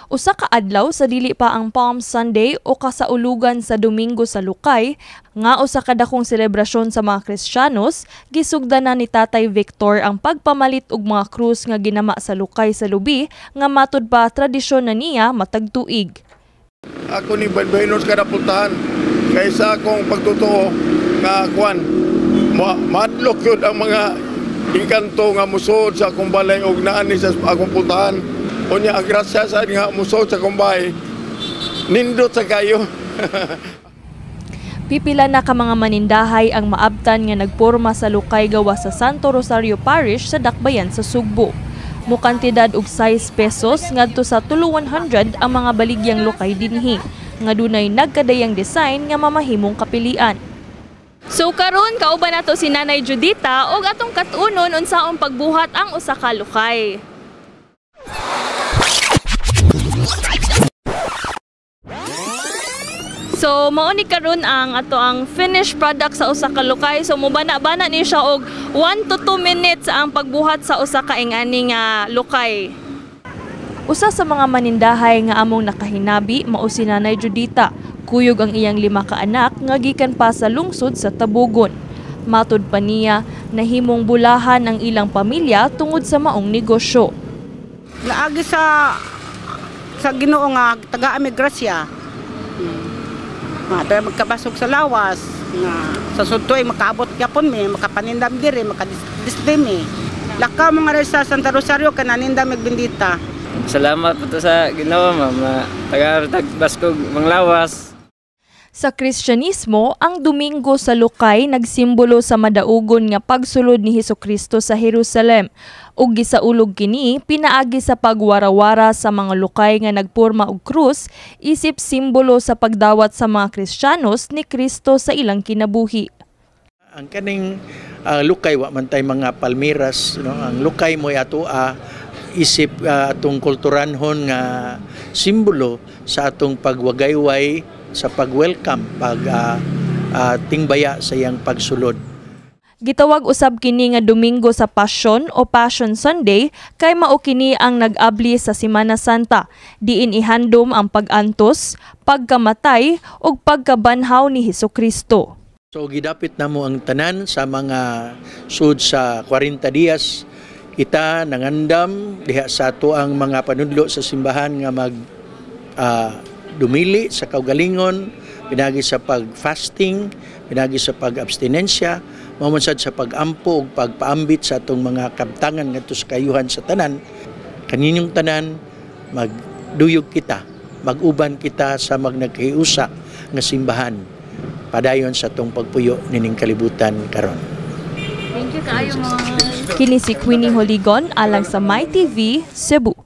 Usa ka adlaw sa dili pa ang Palm Sunday o kasaulugan sa Domingo sa Lukay, nga usa ka dakong selebrasyon sa mga Kristiyanos, gisugdan na ni Tatay Victor ang pagpamalit og mga krus nga ginama sa lukay sa lubi nga matud pa tradisyon na niya matag tuig. Ako ni Banbahinos kada pultahan kaysa akong pagtotoo nga kwan mahadlok yun ang mga engkanto nga musuod sa akong balay og naani sa akong pultahan. Unya ang grasya sa nga musuod sa akong bahay, nindot sa kayo. Pipila na ka mga manindahay ang maabtan nga nagporma sa lukay gawa sa Santo Rosario Parish sa Dakbayan sa Sugbo. Mukantidad og 6 pesos ngadto sa tulo 100 ang mga baligyang lukay dinhi, nga dunay nagkadayang design nga mamahimong kapilian. So karon kauban nato si Nanay Judita og atong katunon unsaon pagbuhat ang usa ka lukay. So mao ni karon ang ato ang finished product sa usa ka lukay. So mobana-bana ni siya og 1 to 2 minutes ang pagbuhat sa usa ka ingani nga lukay. Usa sa mga manindahay nga among nakahinabi mao si Nanay Judita. Kuyog ang iyang 5 ka anak nga gikan pa sa lungsod sa Tabugon. Matud pa niya nahimong bulahan ang ilang pamilya tungod sa maong negosyo. Naagi sa Ginoo nga taga-ami grasya. Nga magkabasog sa lawas nga sa sudtoy makaabot gyapon mi, makapanindam diri, makadisplay mi. Lakaw mga sa Santa Rosario kananindam mig bendita. Salamat po to sa Ginoo, ma'am. Taga baskog manglawas. Sa Kristyanismo, ang Domingo sa Lukay nagsimbolo sa madaugon nga pagsulod ni Hesukristo sa Jerusalem. Ug gisaulog kini pinaagi sa pagwarawara sa mga lukay nga nagporma og krus isip simbolo sa pagdawat sa mga Kristiyanos ni Kristo sa ilang kinabuhi. Ang kaning lukay wa man tay mga palmiras, no? Ang lukay mo'y atoa isip atong kulturanhon nga simbolo sa atong pagwagayway, sa pag-welcome, pag tingbaya sa iyang pagsulod. Gitawag usab kini nga Domingo sa Passion o Passion Sunday kay mao kini ang nag-abli sa Semana Santa, diin ihandom ang pag-antos, pagkamatay ug pagkabanhaw ni Hesukristo. So gidapit namo ang tanan sa mga sud sa 40 dias kita nangandam diha sa ato ang mga panudlo sa simbahan nga mag dumili sa kaugalingon, pinagi sa pag-fasting, pinagi sa pag-abstinensya, mao man sad sa pag-ampo ug pagpaambit sa atong mga kabtangan ngadto sa kayuhan sa tanan. Kaninyong tanan magduyog kita, mag-uban kita sa magnagkahiusa nga simbahan padayon sa atong pagpuyo nining kalibutan karon. Thank you kaayo, ma'am. Kini si Queenie Holigon alang sa MyTV Cebu.